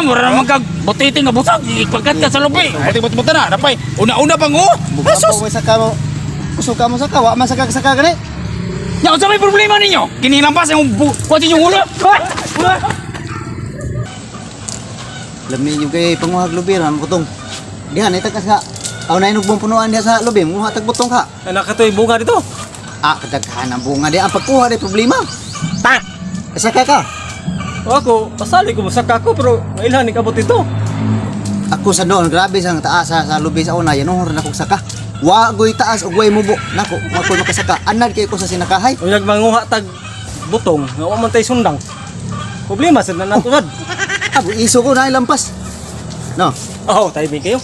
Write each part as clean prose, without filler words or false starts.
Mura naman kag butiti nga busag, ipagkat ka sa lupi. Pati but na, napay. Una-una pang oh. Buka Jesus. po sa kamo. Kusog ka mo sa kawa, man sa kag sa gani. Nya unsa may problema ninyo? Kinilampas ang kuwat inyong ulo. Lami yung kay panguhag lubi ram butong. Diha na takas nga. Aw na inog punuan diha sa lubi, muha tag butong ka. Anak ka to'y bunga dito. Ah, kadaghan ang bunga diha ang pagkuha di problema. Ta! Asa ka ka? O ako, pasali ko musaka ko pero mailhan ni kabot dito. Ako sa noon, grabe sa taas sa lubi sa una, yanuhor na kog saka. Wa goy taas ug way mubo. Nako, wa ko makasaka. Anad kay ko sa sinakahay. Unyag manguha tag butong, nga wa man tay sundang. Problema sad na nato sad. Abo iso ko na ilampas. No. Oh, timing kayo.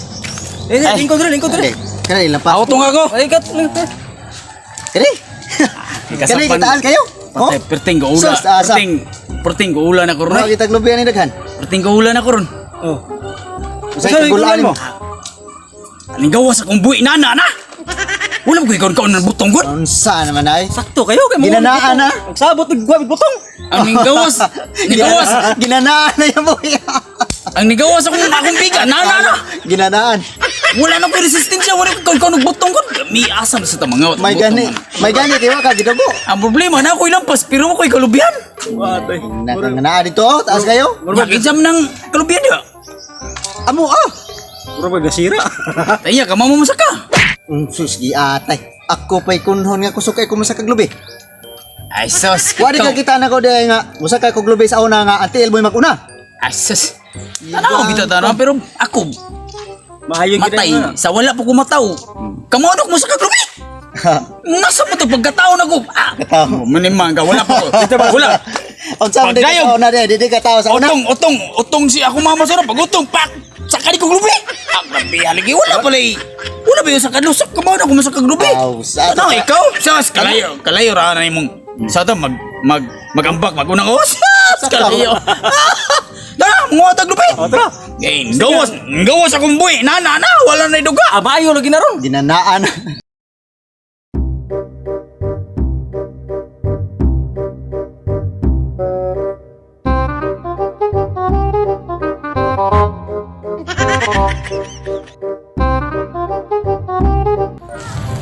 Eh, Ay. lingkod rin, lingkod rin. Okay. Kana ilampas. Ako tong ako. Ay, kat. Kani. Kani kitaas kayo. Oh? Patay, perting ko ula. Sus, asa. Perting, perting ko ula na ko ron. Mura kitag lubi ani daghan. Perting ko ula na ko ron. Oh. Usay Usay kagulaan kagulaan mo. mo? Aning gawas akong buhi nana na. Wala mo ikaw kaon ng butong gud. Unsa naman ay? Sakto kayo kay mga Ginanaan na. Nagsabot og guwab butong. Ang gawas, nigawas, Ginanaan na yung buhi. ang nigawas akong akong biga nana na. Ginanaan. Wala na ko resistensya, wala ko kaon og butong gud. Mi asa na sa tamang May gani. May gani kayo ka gidugo. Ang problema na ako ilampas pero ako'y kalubihan. Watay. Naa dito, oh. Taas kayo. Nakijam ng kalubihan diba? Amo ah. Mura ba gasira? Taya ka mamamasa ka. Sus giatay. Ako pa'y kunhon nga kusog kay kumusa kag lubi. Ay sus. Wadi ka kita na ko diay nga musa ka kog lubi sa una nga anti elboy maguna. Ay sus. Tanaw kita tanaw pero ako Maayo gid matay sa wala po kumataw. Kamonok mo sa kaglubi. Nasa mo to pagkatao na ko. Ah, Katao. Manimang ka wala pa ko. Wala. Unsa man di ka Pagdayon. sa una diay, di ka tao sa una. Utong, utong, utong si ako mama sa pag utong pak. Sa kani kong lubi. Ah, grabe haligi wala pala eh. Wala ba yung sa kadlusok kamo na kung sa kaglubi. Aw, sa Ano ikaw? Sus, kalayo, kalayo ra na imong sa to mag mag magambak magunang os. Kalayo. Dara, mga taglubi. Oh, tara. Eh, gawas, gawas akong buhi. Na, na, na, wala na duga. Ah, maayo lagi na ron. Ginanaan.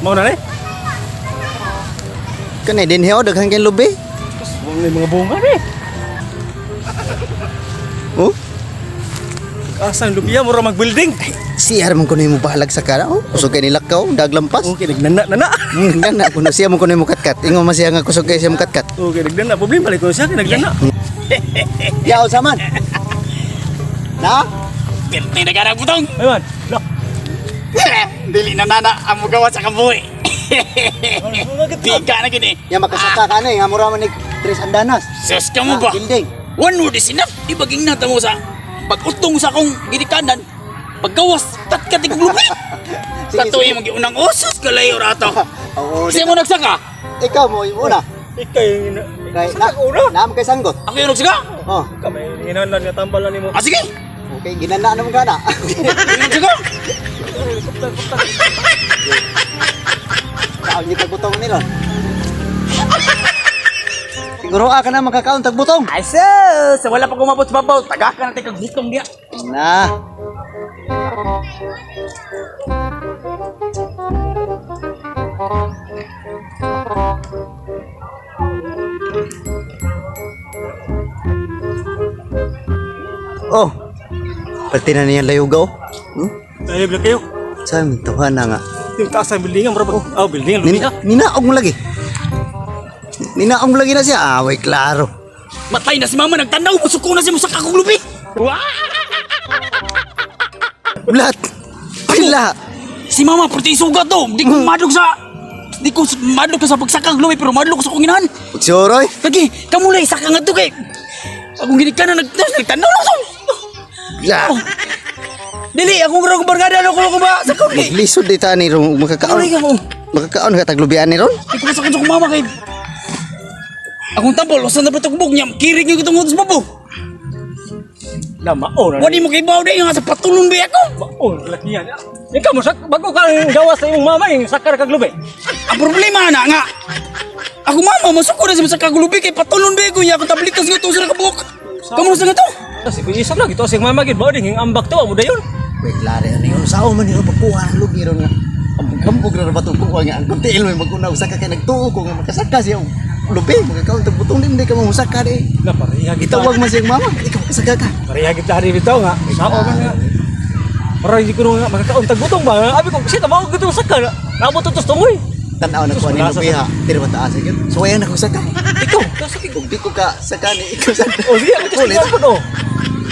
Mao na ni. Kanay dinhi oh daghan kay lubi. Wang ni mga bunga ni. Oh, Asa ang lubiya mura magbuilding. siya man kuno mo balag sa kara oh. Kusog kay nilakaw, daglampas. Okay, nagnana na na. Nana kuno siya mo kuno mo katkat. Ingon man siya nga kusog kay siya mo katkat. Okay, nagnana problema lagi ko siya kay nagnana. Ya unsa man? Na? Pirti na garang butong. Ay man. Lah. Dili na nana ang mugawas sa kabuhi. Pika na gini. Ya makasaka ka na nga mura man ni Tres Andanas. Sus ka mo Ah, ba? building. One word is enough. Di ba gingnata mo sa pag-utong sa akong ginikanan, paggawas, tatkat ikong lubi. Sige, Tatoy sige. mong giunang osos kalayo rato. Oo. Siya mo nagsaka. Ikaw mo una. Ikaw yung Kay na, na mo kay sanggot. Ako yung nagsaka. Oh, Ikaw may hinalan nga tambal na nimo. Ah, sige. okay, ginana na mo gana. Ako yung nagsaka. Kaon kita butong nila. Siguro ka na makakaon tag butong. Ay, sus! Sa wala pa kumabot sa babaw, tagaka natin kag butong diya. Na. Oh. Pati na niya layugaw. Hmm? Tayo lang kayo. Sa mintuhan na nga. Yung taas ang building mura ba? Oh, building ang lubiya. Ninaog mo lagi. Ninaog mo lagi na siya. Ah, way klaro. Matay na si mama, nagtanaw, musuko na siya mo sa kakong lubi. Blat. Pila. Si mama, pati sugat to. Di ko madlog sa... Di ko madlog ka sa pagsakang lubi, pero madlog ko sa akong inahan. Suroy. Lagi, kamulay, saka nga to kay... Akong ginikanan, nagtanaw lang sa... Blat. Oh. Dili, akong rong barkada, ano ko ba? Sa kong kay... Maglisod di ta ni ron makakaon. Kamulay ka mo. Makakaon ka taglubian ni ron. Di ko masakit sa akong mama kay... Akong tambol, usan na ba itong bug niya? Kirig nga itong utos babo. Na mao na. Wadi mo kay baw di nga sa patulong ba ako. Mao laki yan. Ikaw mo sak bago ka ang gawas sa imong mama yung sakar kag lubi. Ang problema na nga. Ako mama, masuko na siya sa kagulubi kay patulong ba ako niya akong tablitas nga ito sa nakabuok. Kamu sa nga to? Si Isog lang ito sing mama gid mo ding ambak to mo dayon. Wait, lari ano yun? Sao man yun pagkuha ng lubi ron nga. Ambog-ambog na ba itong kuha nga? Ang kunti ilmo yung maguna. Usaka kay nagtuo ko nga makasaka siya. Lubi, magkakaon itong butong din ka mamusaka di. Na pareha gid. Itawag man siyang mama. Ikaw kasaka ka. Pareha gid tari bitaw nga. Sao man nga. Para hindi ko nga makakaon tag butong ba. Abi ko kasi tama ko saka. Nabot to tungoy. Tanaw na ko ni lubi ha. Tira ba taas yun? So ayan ako saka. Ikaw, kasi Kung di ko ka saka ni ikaw sa. Oh, sige, ako Ulit. just ko.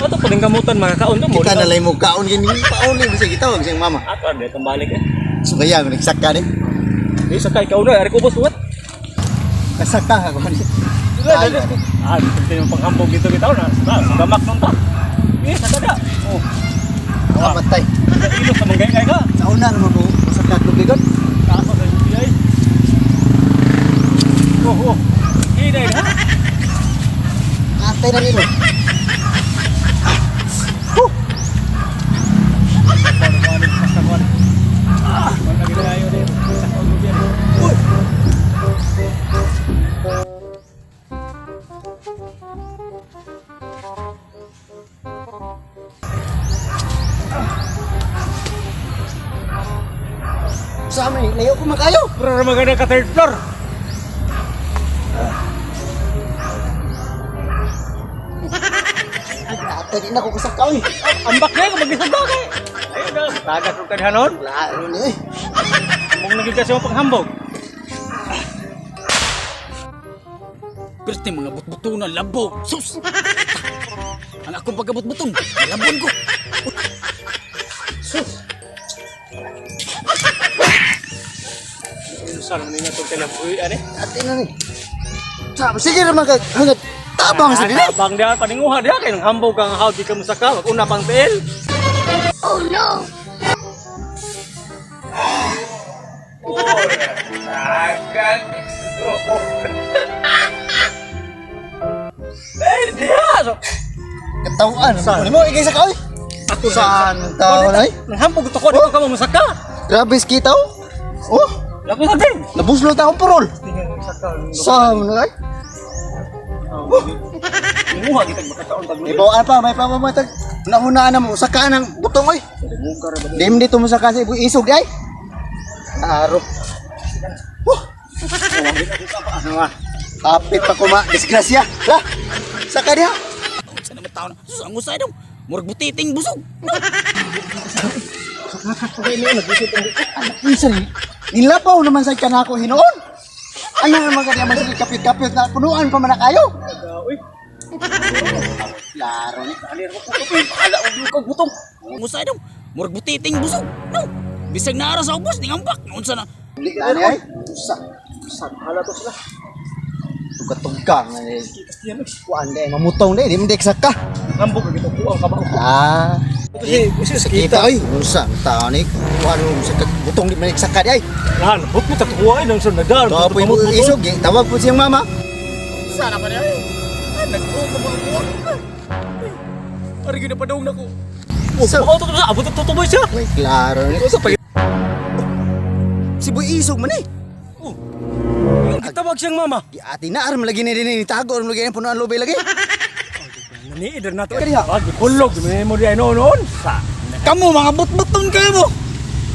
Ato pa ning kamutan makakaon to mo. Kita na lang mo kaon gini. Pauli mo siya gitawag siyang mama. Ato ande kambalik eh. So kaya ako nagsaka ni. Di sakay ka una, ari ko boss what? Kasaka ako ni. Ah, dito yung panghambog dito bitaw na. Sa gamak nun ta. Eh, sa kada. Oh, Kamatay. ilo sa manggay ka. Sa una naman ko masaka lubi god. Taas sa UPI. Oh, oh. Hinay ha. Atay na nilo. Sa amin, layo ko makayo. Pero maganda ka third floor. Atay din ako kasaka oy. Ambak na kung magisag ba kay. Ayun na, tagas og kadhanon. Klaro ni. Eh. Mong naging kasi mo panghambog. Perti mga butbutunan labo. Sus. Ang akong pagkabutbuton, labon ko. Sus. Saan man niya itong kalabuhi, ani? Atay na ni. Sabi, sige naman ka, hanggat tabang sa dili. Tabang diha, paninguha diha, kay nang hambog kang how di ka musaka, wag una pang tiil. Oh no! Eh, diha! So, Katawaan, ano mo, ikay sa kaoy. Saan taon ay? Nang hambog to ko, di ko ka musaka. Grabe kita oh. Oh, Lapo sa din. nabuslo ta akong parol. Saan na ay? Ninguha kitag makataon tag May bawaan pa, may pa mo tag. Nahunaan na mo, saka ng butong oy. Dim dito mo saka sa ibu isog ay. Aro. Oh. Kapit pa kuma, disgrasya. La. Saka diha. Sa naman tao na. Sus, ang usay daw. Murag butiting busog. Anak, minsan nilapaw naman sa kanako hinuon. Ano naman kanya man sige kapit-kapit na punuan pa man na kayo. Uy, Klaro ni. ala og kog butong. Ang usay daw. Murag butiting busog. No. Bisag naara sa ubos, ningambak. Unsa na? Uli ani ay. Usa. Sa hala to sila. Tugatugka nga ni. Kuan day mamutong day di man saka. Hambog ka gito kuang ka ba? Ah. Kasi si Kita oy, unsa ang tao ni? Kuan mo sa butong di man saka di ay. Lahan, buk mo tatuwa ay nang sunod. Tapoy mo isog, eh. Tawag po siyang mama. Sana pa niya. Ah, nagkuha ko mga kuha. Ari gyud na padung nako. So, Oh, to sa abot to tuboy siya. Uy, klaro ni. Sa pag Si Boy Isog man eh. Gitawag siyang mama. Di ati na aram lagi ni dinhi tago aram lagi ni punuan lobby lagi. Naniidar na to. Kaya. Wag kulog mo di ay noon sa. Kamu mga butbuton kayo mo.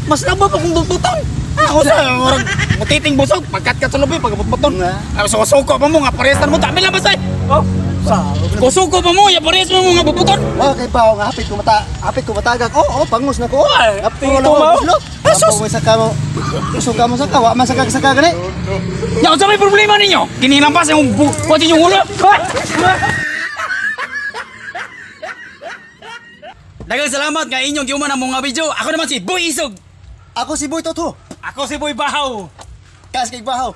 Mas labo pa kung butbuton. Ah, usa murag butiting busog pagkat sa lubi pag butbuton. Nga. Ah, suko pa mo nga paresan mo dami labas ay. Oh, sa. Kusuko pa mo ya pares mo nga butbuton. Wa kay pa nga hapit ko mata, hapit ko matagak. Oh, oh, pangus na ko. Oh, Ay, Apuro tingin na ko mo. buslo. Asus! Asus! Sa kamo. Usog ka mo sa kawa, man sa kag saka gani. Ya unsa may problema ninyo? Kinilampas yung kuwat inyong ulo. Daghang salamat nga inyong giuman ang mga video. Ako naman si Boy Isog. Ako si Boy Toto. Ako si Boy Bahaw. Kas kay bahaw.